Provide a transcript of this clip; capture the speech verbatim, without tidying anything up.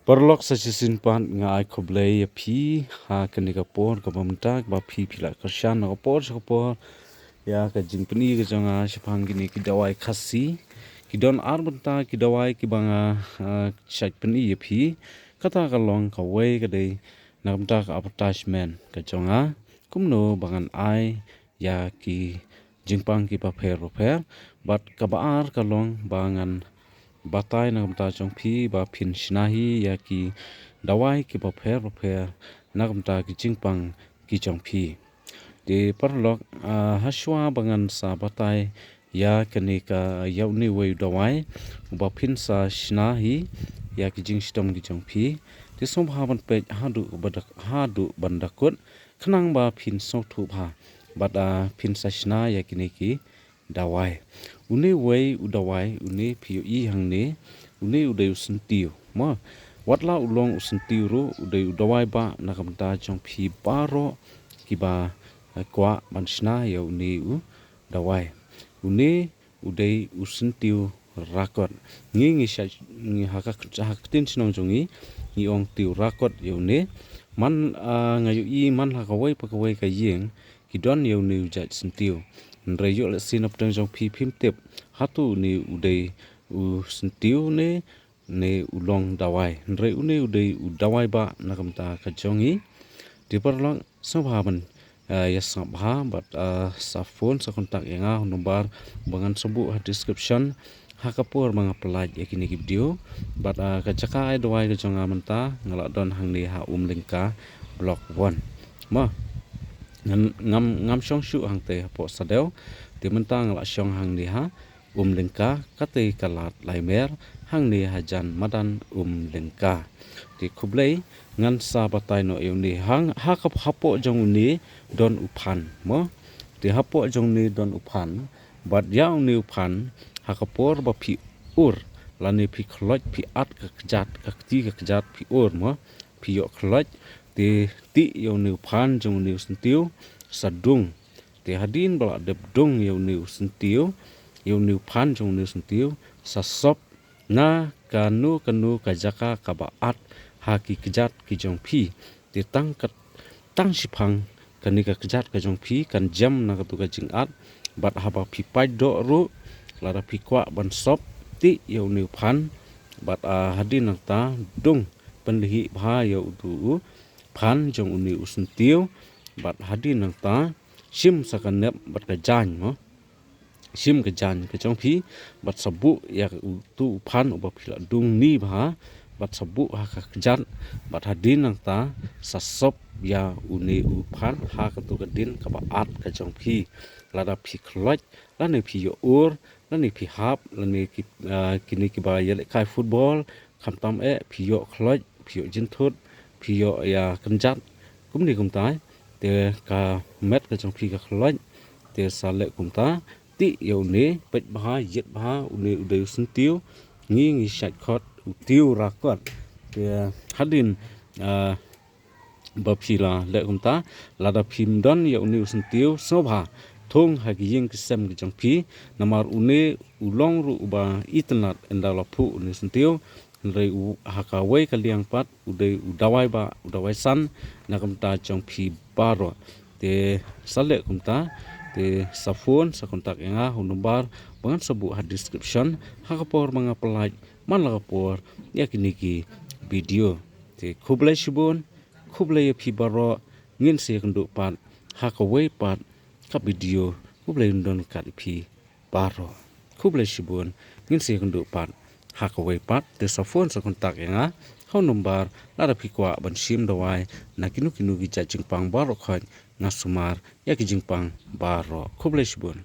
Paralok, sa shisien pat nga ai khublei ïa phi ha kane ka por kaba mynta ba phi phi la kyrshan na ka por sha ka por ïa ka jingpyni ka jong nga shaphang kine ki dawai Khasi. Ki don ar bynta ki dawai kiba nga, ah, shait pyni ïa phi. Kata ka long kawei ka dei na ka bynta ka advertisement ka jong nga, kumno ba ngan ai ïa ki jingpang kiba pher ba pher. Bad kaba ar ka long ba ngan batai na ka bynta jong phi ba phin shna hi ïa ki dawai kiba pher ba pher na ka bynta ki jingpang ki jong phi. Te paralok, ah, ha shuwa ba ngan sa batai ïa kane ka, ïa une uwei u dawai uba phin sa shna hi ïa ki jingshitom ki jong phi, te sngewbha ban peit haduh ba da, haduh ban da kut khnang ba phin sngewthuh bha bad, ah, phin sa shna ïa kine ki dawai. Une uwei u dawai, une phi ïohi hangne, une u dei u syntiew. Mo, wat la u long u syntiew ruh, u dei u dawai ba na ka bynta jong phi baroh kiba, eh, kwah ban shna ïa une u dawai. Une u dei u syntiew rakot. Ngi, ngi sha, ngi ha ka, ha ka ktien shnong jong ngi, ngi ong tiew rakot ïa une. Man, ah, nga ïohi man ha kawei pa kawei ka ïing ki don ïa une u jait syntiew. Hynrei ïoh lehse na pdeng jong phi phim tip hato une u dei u syntiew ne, ne u long dawai. Hynrei une u dei u dawai ba na ka bynta ka jong ngi. Te paralok, sngewbha ban, ah, ïa sngap bha bad, ah, sa phone sa contact ïa nga ha u number ba ngan sa buh ha description ha ka por ba nga pyllait ïa kine ki video. Bad, ah, ka jaka ai dawai ka jong nga mynta nga la don hangne ha Umlyngka Block One. Mo, ngam, ngam, ngam shong shuh hangtei hapoh Sadew. Te mynta nga la shong hangne ha Umlyngka, kata ka lad Laimer, hangne hajan madan Umlyngka. Te khublei, ngan sa batai noh ïa une, hang, ha ka hapoh jong une don u phan, mo. Te hapoh jong une don u phan, bad ïa une u phan, ha ka por ba phi ur, lane phi khloit, phi at ka kjat, ka kti ka kjat phi ur, mo. Phi ïoh khloit, te tih ïa une u phan jong une u syntiew, sa dung. Te hadien ba la dep dung ïa une u syntiew, ïa une u phan jong une u syntiew, sa sop na kano kano ka jaka kaba at ha ki kjat ki jong phi. Te tang kat, tang shiphang kane ka kjat ka jong phi kan jem na kato ka jingat, bad haba phi pait doh ruh, lada phi kwah ban sop, tih ïa une u phan, bad, ah, hadien nangta dung pynlehih bha ïa uto u phan jong une u syntiew, bad hadien nangta shim sa ka nep bad ka jaiñ, mo. Shim ka jaiñ ka jong phi, bad sa buh ïa uto u phan uba phi la dung ni bha, bad sa buh ha ka kjat, bad hadien nangta sa sop ïa une u phan ha kato ka dien kaba at ka jong phi. Lada phi khloit, lane phi ïoh ur, lane phi hap, lane ki, ah, kine kiba ïalehkai football, khamtam eh, phi ïoh khloit, phi ïoh jynthut, phi ïoh ïa kynjat, kumne kumtai, te ka met ka jong phi ka khloit, te sa leh kumta, tih ïa une, peit bha, ïit bha, une u dei u syntiew, ngi ngi shait khot u tiew rakot. Te hadien, ah, ba phi la leh kumta, lada phim don ïa une u syntiew, sngewbha thung ha ki ïing ki sem ki jong phi, namar une u long ruh uba itynnad ynda la phuh une u syntiew, hynrei u ha kawei ka liang pat u dei u dawai ba, u dawai san na ka bynta jong phi baroh. Te sa leh kumta, te sa phone, sa contact ïa nga ha u number ba ngan sa buh ha description ha ka por ba nga pyllait man la ka por ïa kine ki video. Te khublei shibun, khublei ïa phi baroh, ngin sa ïakynduh pat ha kawei pat ka video. Khublei un don kat ïa phi baroh. Khublei shibun, ngin sa ïakynduh pat ha kawei pat, te sa phone sa contact ïa nga ha u number lada phi kwah ban shim dawai na kino kino ki jait jingpang baroh khoit, nga sumar ïa ki jingpang baroh. Khublei shibun.